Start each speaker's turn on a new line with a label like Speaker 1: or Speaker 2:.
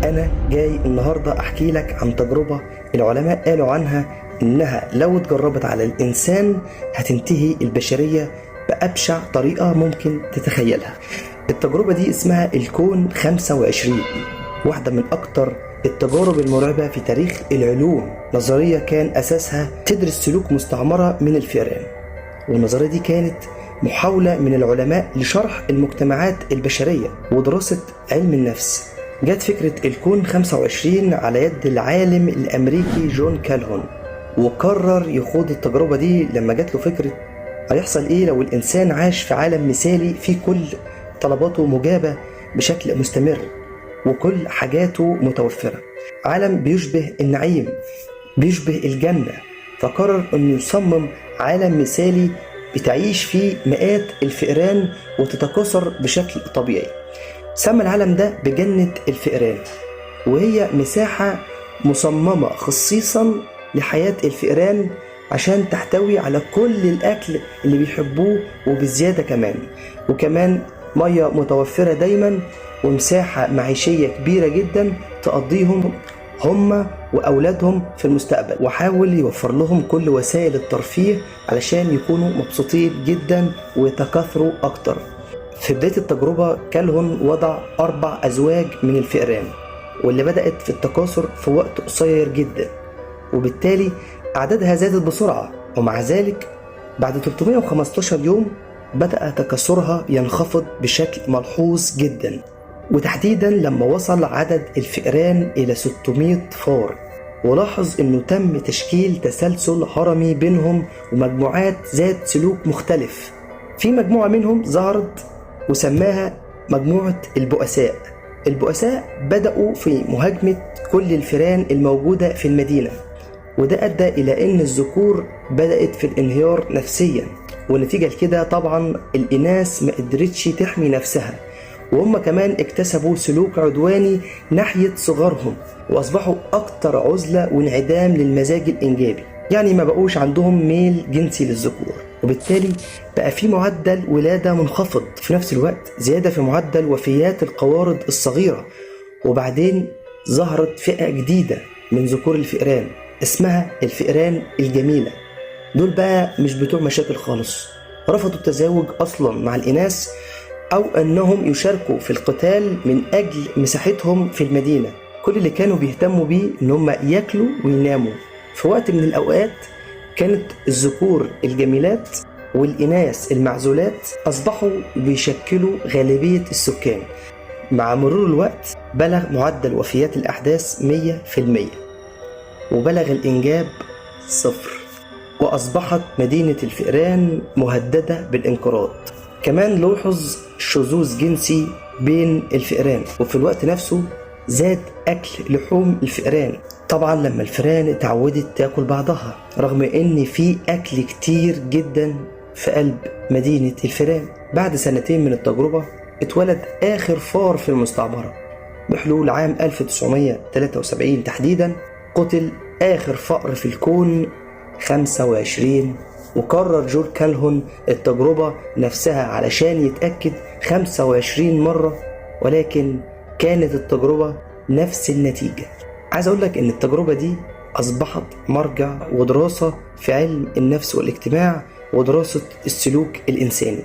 Speaker 1: أنا جاي النهاردة أحكي لك عن تجربة العلماء قالوا عنها إنها لو اتجربت على الإنسان هتنتهي البشرية بأبشع طريقة ممكن تتخيلها. التجربة دي اسمها الكون 25، واحدة من أكتر التجارب المرعبة في تاريخ العلوم. نظرية كان أساسها تدرس سلوك مستعمرة من الفئران، والنظرية دي كانت محاولة من العلماء لشرح المجتمعات البشرية ودراسة علم النفس. جت فكرة الكون 25 على يد العالم الأمريكي جون كالهون، وقرر يخوض التجربة دي لما جات له فكرة هيحصل إيه لو الإنسان عاش في عالم مثالي فيه كل طلباته مجابة بشكل مستمر وكل حاجاته متوفرة، عالم بيشبه النعيم، بيشبه الجنة. فقرر أنه يصمم عالم مثالي بتعيش فيه مئات الفئران وتتكاثر بشكل طبيعي. سمى العالم ده بجنة الفئران، وهي مساحة مصممة خصيصا لحياة الفئران عشان تحتوي على كل الأكل اللي بيحبوه وبزيادة كمان، وكمان مية متوفرة دايما، ومساحة معيشية كبيرة جدا تقضيهم هم وأولادهم في المستقبل. وحاول يوفر لهم كل وسائل الترفيه علشان يكونوا مبسوطين جدا ويتكاثروا أكتر. في بداية التجربة كالهون وضع 4 أزواج من الفئران، واللي بدأت في التكاثر في وقت قصير جدا، وبالتالي أعدادها زادت بسرعة. ومع ذلك بعد 315 يوم بدأ تكاثرها ينخفض بشكل ملحوظ جدا، وتحديدا لما وصل عدد الفئران إلى 600 فار. ولاحظ أنه تم تشكيل تسلسل هرمي بينهم ومجموعات ذات سلوك مختلف. في مجموعة منهم ظهرت وسماها مجموعة البؤساء. البؤساء بدأوا في مهاجمة كل الفئران الموجودة في المدينة، وده أدى إلى أن الذكور بدأت في الانهيار نفسيا، ونتيجة لكده طبعا الإناث ما قدرتش تحمي نفسها، وهم كمان اكتسبوا سلوك عدواني ناحية صغارهم، وأصبحوا أكتر عزلة وانعدام للمزاج الإنجابي، يعني ما بقوش عندهم ميل جنسي للذكور، وبالتالي بقى في معدل ولادة منخفض، في نفس الوقت زيادة في معدل وفيات القوارض الصغيرة. وبعدين ظهرت فئة جديدة من ذكور الفئران اسمها الفئران الجميلة. دول بقى مش بتوع مشاكل خالص، رفضوا التزاوج أصلا مع الإناث أو أنهم يشاركوا في القتال من أجل مساحتهم في المدينة. كل اللي كانوا بيهتموا بيه إن هم ياكلوا ويناموا. في وقت من الأوقات كانت الذكور الجميلات والإناث المعزولات أصبحوا بيشكلوا غالبية السكان. مع مرور الوقت بلغ معدل وفيات الأحداث 100%، وبلغ الإنجاب 0، وأصبحت مدينة الفئران مهددة بالانقراض. كمان لوحظ شذوذ جنسي بين الفئران، وفي الوقت نفسه زاد أكل لحوم الفئران. طبعا لما الفئران اتعودت تاكل بعضها، رغم ان في أكل كتير جدا في قلب مدينة الفئران. بعد 2 سنين من التجربة اتولد آخر فار في المستعمرة. بحلول عام 1973 تحديدا قتل آخر فأر في الكون 25. وكرر جون كالهون التجربة نفسها علشان يتأكد 25 مرة، ولكن كانت التجربة نفس النتيجة. عايز أقول لك إن التجربة دي أصبحت مرجع ودراسة في علم النفس والاجتماع ودراسة السلوك الإنساني.